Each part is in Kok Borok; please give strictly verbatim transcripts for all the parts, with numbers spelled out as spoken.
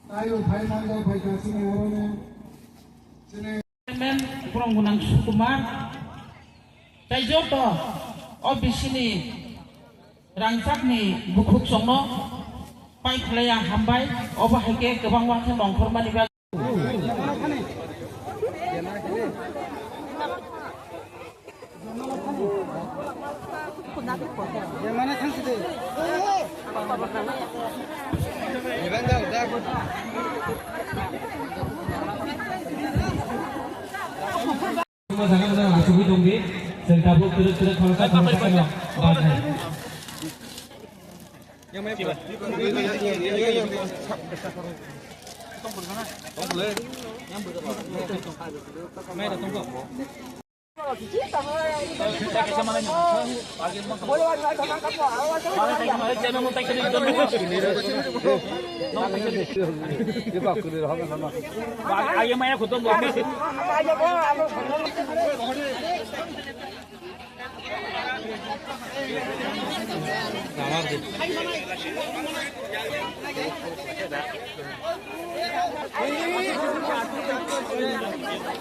Ayo, phai manjak, phai ka, sini oro ne, sini. Chairman, borong gwnang Sukumar, tei joto o bisini rangchakni bukhuk chongno pai khlaiya hambai, obo hai khe kwbangma khe nongkhormani bagwi. Jaga jaga asugwi tongdi, chwng tabuk kwrwk kwrwk khoroksa khoroksa kheno barnai.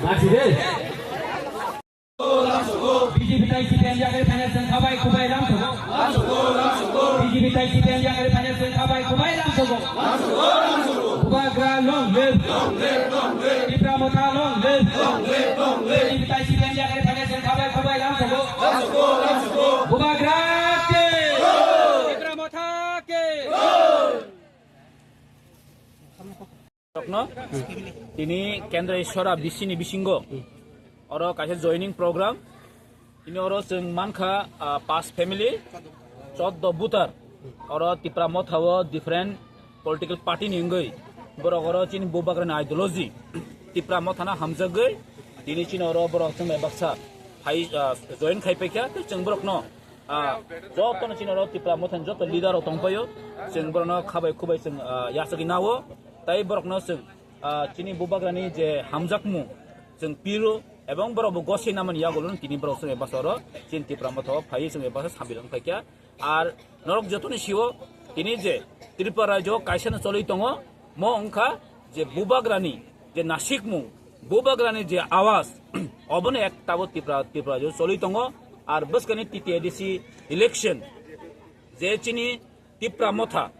Mati deh. B J P tai C P M yakari phanya sengkha bai kubai lam sogo. B J P tai C P M yakari phanya sengkha bai kubai lam sogo. Bubagra long live. Tipra Motha long live. B J P tai C P M yakari phanya sengkha bai kubai lam sogo. Bubagra ke. Tipra Motha ke. Rokno tini Kendra Ishwara B C ni bisingo oro kaisa joining program. Tini oro chwng mankha, ah, pas family, choddo voter. Oro Tipra Motha o different political party ni wngwi borok oro chini Bubagrani ideology Tipra Motha no hamjagwi tini chini oro borok chwng bai baksa phai, ah, join khai paikha, tei chwng borokno Ah, jotono chini oro Tipra Mothani joto leader rok tongpaio, chwng borokno khabai khubai chwng, ah, yachagwi nao, tai borokno chwng, ah, chini Bubagrani je hamjakmung chwng piro, ebong borok bo goswi namani yagulo tini borok chwng ebasa oro chini Tipra Motha o phaiwi chwng ebasa sambil wng phaikha. Ar norok jotoni sio tini je Tripura rajyo kaisa no choli tongo, mo wngkha je Bubagrani je nasikmung, Bubagrani je awas, obono ek tabuk Tripura, Tripura rajyo choli tongo. Ar bwskani T T A D C election je chini Tipra Motha,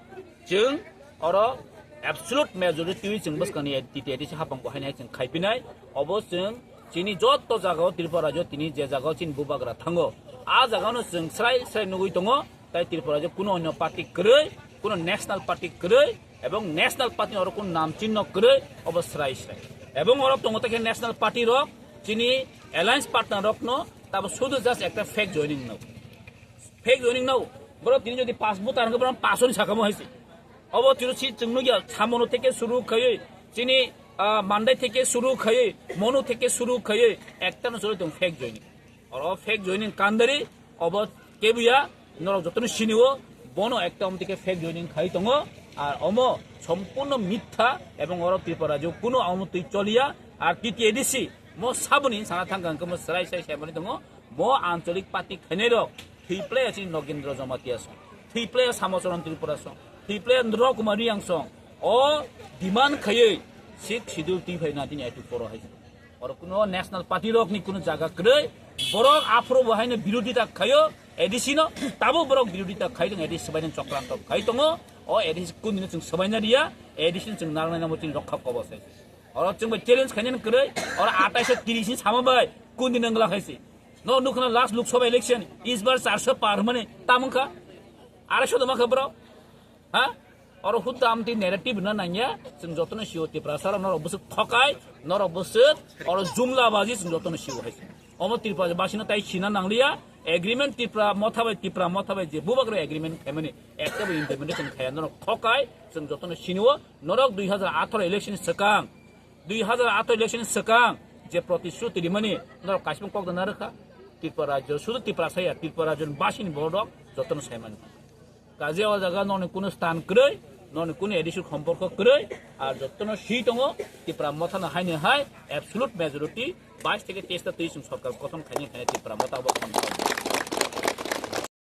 chwng oro absolute majority chwng bwskani T T A D C hapang bo hainai chwng khaipinai. Obo chwng chini joto jagao Tripura rajyo tini je jagao chini Bubagra thango, a jagano chwng srai srai nugwi tongo. Tai Tripura rajyo kuno onyo party kwrwi, kuno national party kwrwi, ebong national party ni oro kuno nam chinno kwrwi, obo srai srai. Ebong oro tongo tai khe national party rok, chini alliance partner rokno tabo sudu just ekta fake joining no. Fake joining no. Boro tini jodi pas voter hwnkhe boro pas ni sakamo haise. Obo tiro si chwng nukya, samono theke suru khaiwi, chini, ah, mandai theke suru khaiwi, monu theke suru khaiwi, ekta no choli tong fake joining. Oro fake joining kandari, obo kebuya, norok jotono sinio, bono ekta omtike fake joining khai tongo, ar omo sompurno mitha, ebong oro Tripura rajyo kuno omo twi choliya, ar T T A D C, mo saboni sana thangka hwnkhe mo srai srai saimani tongo, mo ancholik party khainai rok, thwi playa chini Nogendra Jamatia song, thwi playa Samocharan Tripura song, thwi playa Nro Kumar Reang song, o demand khaiwi sixth schedule twi phai nineteen eighty-four o hai. Oro kuno national party rok ni kuno jaga kwrwi, borok aphuru bo haino birodita khaio A D C no, tabo borok birodita khai tong A D C swbaini chokranto khai tongo, o A D C kundino chwng swbaina riya, A D C no chwng narwknai namo chini rokha kobos hai. Oro chwng bai challenge khainani kwrwi, oro atais tris ni sama bai kundino wngla khaisi. No nukna last Lok Sabha election, isbar charso par mani tamungkha, araiso doma kha borok, ha? Oro hudda amtwi narrative no nangya, chwng jotono sio Tiprasa rok norok bwswk thokai, norok bwswk oro jumla baji chwng jotono sio hai. Omo Tripura basino tai sina nangliya, agreement Tipra Motha bai, Tipra Motha bai je Bubagra agreement khaimani, ekta bo implementation khaya norok thokai, chwng jotono sinio, norok dui hazar atharo election swkang, dui hazar atharo election swkang je protishruti rimani norok kaisa kok da narwkha, Tripura rajyo, sudu Tiprasa ya, Tripura rajyo basini borok jotono saimani. Kaje o jaga noni kunu stan kwrwi, noni kunu A D C somporko kwrwi, ar jotono si tongo, Tipra Mothano haini hai absolute majority bais theke teis ta twi chwng sorkar gothon khaini khaini Tipra Motha bo khon.